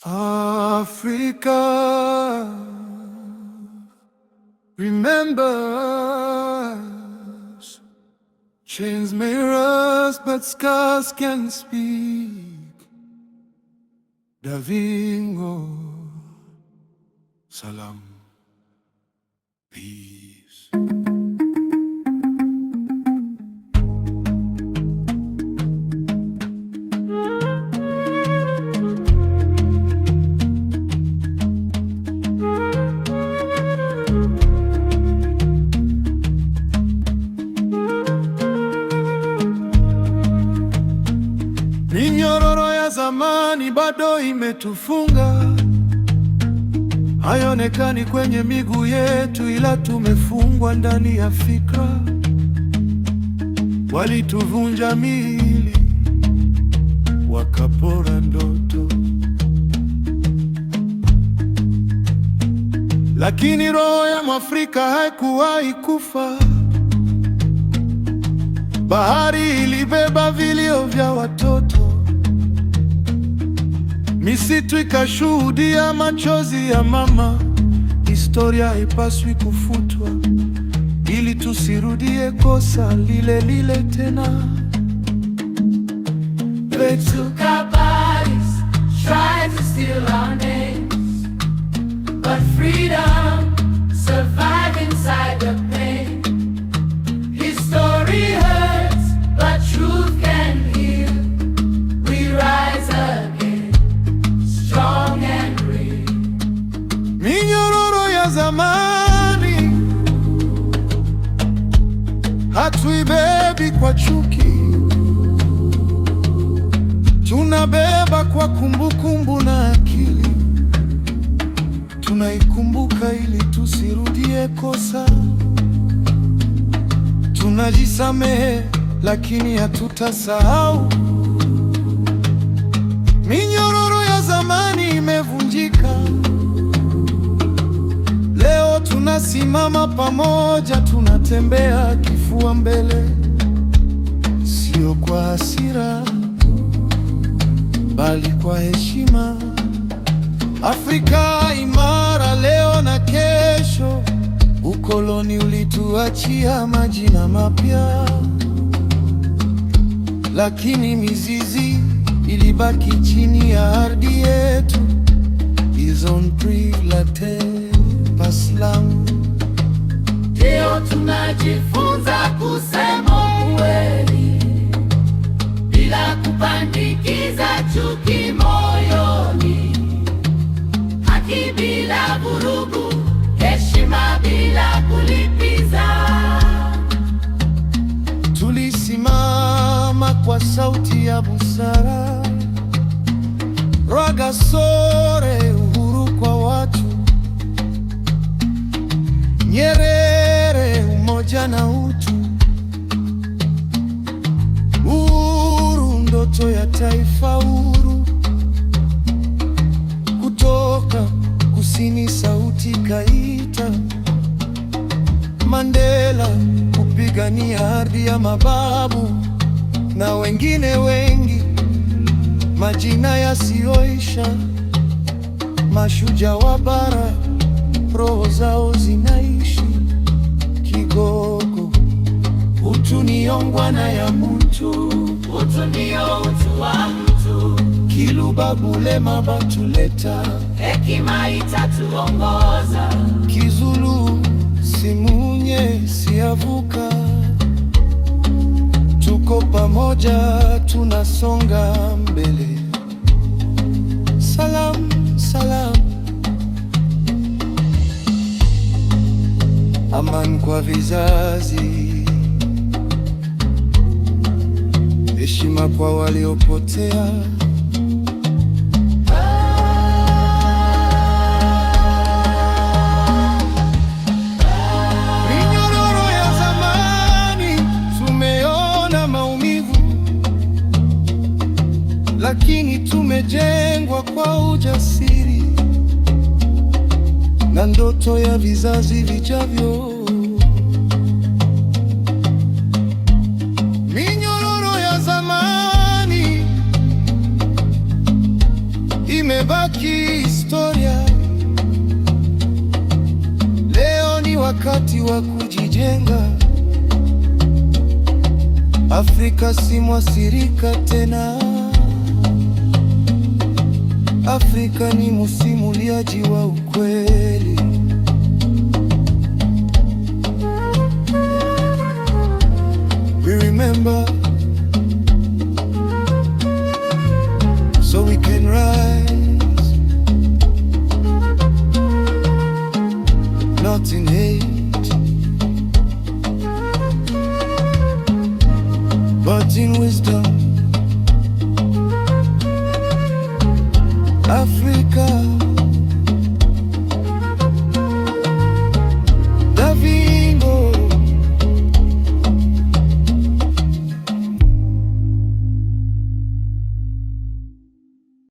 Africa, remember us. Chains may rust, but scars can speak. Davingo, salam, peace. Minyororo ya zamani bado imetufunga, haionekani kwenye miguu yetu, ila tumefungwa ndani ya fikra. Walituvunja miili, wakapora ndoto, lakini roho ya Mwafrika haikuwahi kufa. Bahari ilibeba vilio vya watoto, misitu ikashuhudia machozi ya mama. Historia haipaswi kufutwa ili tusirudie kosa lile lile tena. They took our bodies, tried to steal our names, but freedom survived inside the pain. History hurts, but truth can heal. We rise again, strong and real. Minyororo ya zamani hatuibebi kwa chuki, tunabeba kwa kumbukumbu na akili. Tunaikumbuka ili tusirudie kosa. Tunajisamehe lakini hatutasahau. Minyororo ya zamani imevunjika. Leo tunasimama pamoja, tunatembea kifua mbele, sio kwa hasira, bali kwa heshima. Afrika imara leo na kesho. Ukoloni ulituachia majina mapya, lakini mizizi ilibaki chini ya ardhi yetu. Ils ont pris la terre pas l'âme. Leo tunajifunza kusema ukweli bila kupandikiza chuki moyoni, haki bila vurugu, heshima bila kulipiza. Tulisimama kwa sauti ya busara, Rwagasore, uhuru kwa watu, Nyerere, umoja na utu, uhuru, ndoto ya taifa huru. Kutoka kusini sauti kaita, Mandela kupigania ardhi ya mababu na wengine wengi, majina yasiyoisha, mashujaa wa bara, roho zao zinaishi. Kigogo, utu ni ongwana ya muntu, Utu ndio utu wa mtu, Kiluba bulema batuleta, hekima itatuongoza. Kizulu simunye siavuka, tuko pamoja, tunasonga mbele. Salam, salam, aman kwa vizazi, heshima kwa waliopotea. Minyororo ya zamani, tumeona maumivu, lakini tumejengwa kwa ujasiri na ndoto ya vizazi vijavyo. Minyororo ya zamani imerudi. Imebaki historia. Leo ni wakati wa kujijenga. Afrika si mwasirika tena. Afrika ni msimuliaji wa ukweli. We remember so we can rise, not in hate, but in wisdom. Africa.